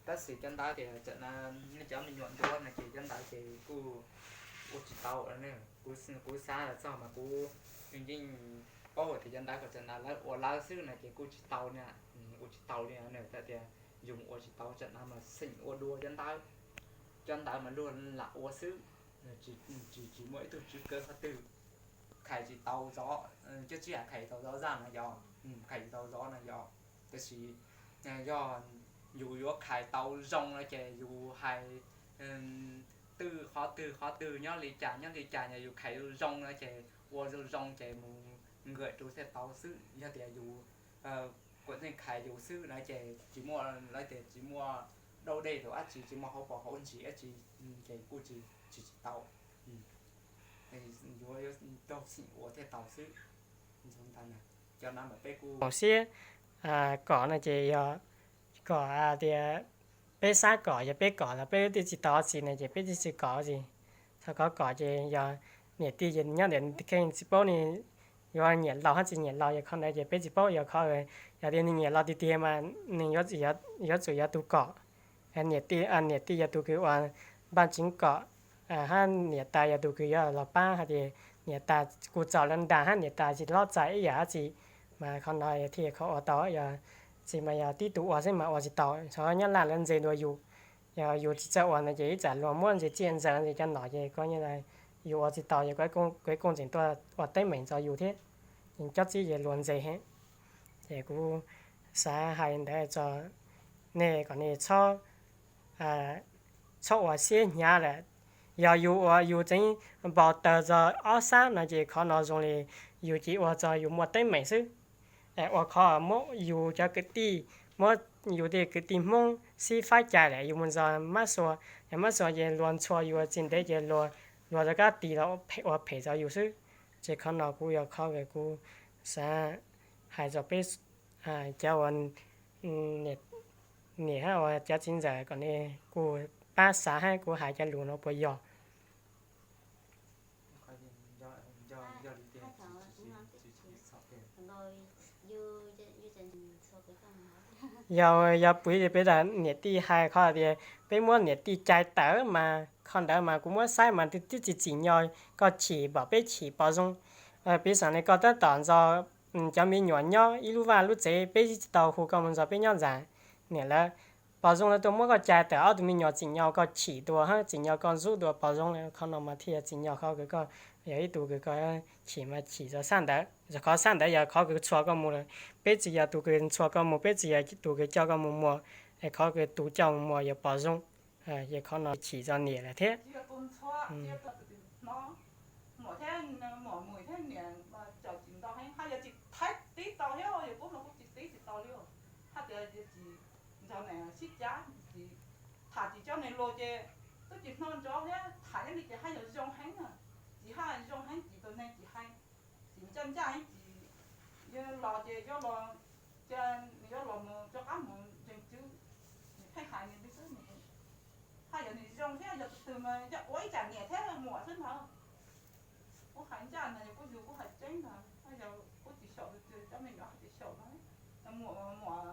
Tab sis cov ntawv tias cov na, nej cov me nyuam ncuab no ces cov ntawv ces kuj ua tsis tau ne. Kuv, kuv xav los txog mas kuv yeej paub tias cov ntawv kom cov ntawv lawv ua lawv xwb no ces kuj tsis tau na, ua tsis tau li na. Txawm tias yus ua tsis tau cov ntawv mas xeem ua dua cov ntawv, cov ntawv mas luag lam ua xwb, tsis, tsis muaj ib tug tswv kaw qhov twg khais tsis tau zov, cov tsis hais khais tau zov zaj no yog, khais tsis tau zov no yog. Tab sis yog yus yuav khais tau zoo no ces yus hais twg qhov twg qhov twg nyob li cas nyob li cas, yog yus khais zoo no ces ua zoo zoo ces mus nkawm rau thiaj tau xwb. Yog tias yus kuam neeg khais yus xwb na ces tsis muaj, lawv tias tsis muaj dau dej tau dab tsi, tsis muaj hauv paus hauv ntsis dab tsi, ces kuj tsis, tsis, tsis tau. Yuav, yuav raug xeem ua thiaj tau xwb. Cov no mas peb kuj siab kom no ces yog kom tias peb xav kom, yog peb kom los peb twb tsis tau txiv no ces peb twb tsis kom txiv. Thaum kov kom ces yog niam tij nyob ntawm kheej tsis paub ne, yuav nyiam laus hab tsis nyiam laus, yog qhov ntawd ces peb tsis paub. Yog qhov, yog tias nws nyiam laus tiag tiag mas nws yuav tsum yog tus kom. Niam tij, niam tij yog tus kws uas npaj tseev kom, hab niam tais yog tus kws yuav los pab hais tias niam tais kuj txaus lawv nra hab niam tais tsis hlob txais ib yam dab tsi, mas qhov no thiaj yog qhov ua tau. Yog txiv mas yog tib tug ua xwb mas ua tsis tau. Nyob Laj lawv ntse dua yus, yog yus tsis txawj ua ntawd ces ib tsam luag muab ntse txiaj ntxaws ntse cov nom ces koj, yus ua tsis tau ces kuv kooj tseem tuaj ua teeb meem rau yus thiab. Cob txib ces luag ntse heev. Ces kuv xav hais ntawd tso, nej kom nej txhob, txhob ua siab hnyav lawm. Yog yus ua yus tseem npau taws txog ob sab no ces qhov no zoo li yus cia ua txog yus muaj teeb meem xwb. Ua qhov muab yus cov kwv tij, muab yus tej kwv tij Hmoob xib faib cai lawm yus mus ntxog Mab Suav, yog Mab Suav ces luag ntxhua yus tsis ntev ces luag rov qab tis los ua phem rau yus xwb. Ces qhov no kuj yog qhov kuv xav hais rau peb cov uas niam hab uas cov txiv ntxawm kom nej kuj pab xav hab kuv hais cov lus no puas yog. Yog, yog pw ces peb tas niam tij hais qhov tias peb muab niam tij cai tawm mas qhov ntawd mas kuv muab saib mas twb tsis tsim nyog koj chim, pom peb chim pom zoo. Piv xam li koj tab tom ntxo cov me nyuam nyob ib lub vaj lub tsev, peb tsis tau hu koj mus ntxo peb nyob ntxas. Niam lawv pom zoo lawv tuaj muab koj cai tawm, ob tug me nyuam tsim nyog koj chim dua hab tsim nyog koj ntxub dua pom zoo, qhov no mas thiaj yog tsim nyog qhov kws koj yog ib tug kws koj chim mas chim rau sab ntawd, rau qhov sab ntawd yog qhov kws txhua koj mus lawm. Peb tsis yog tus kws txhua koj mus, peb tsis yog tus kws coj koj mus muag, es qhov kws tus coj mus muag yog pom zoo. Ces qhov no chim rau niam lawm thiab. Tham tsis coj nws luag ces twb tsis hnov nrov thiab, tham thiab li ces haj yam zoo heev na. Tsis haj zoo heev, tsis tus neeg tsis hais, tsis ncaj ncaj heev, tsis, yog los ces yuav los, ces nws yuav los mus rov qab mus ntseeg Tswv, nws pheej hais nws li xwb. Haj yam nws zoo thiab, yog tus twg mas yog ua ib tsam niam thiab muam xwb ntag. Kuv hais ncaj ntag, yog kuv yug kuv hais tseeb ntag, yog kuv tsis xyaum tus twg cov me nyuam haj tsis xyaum no, muam, muam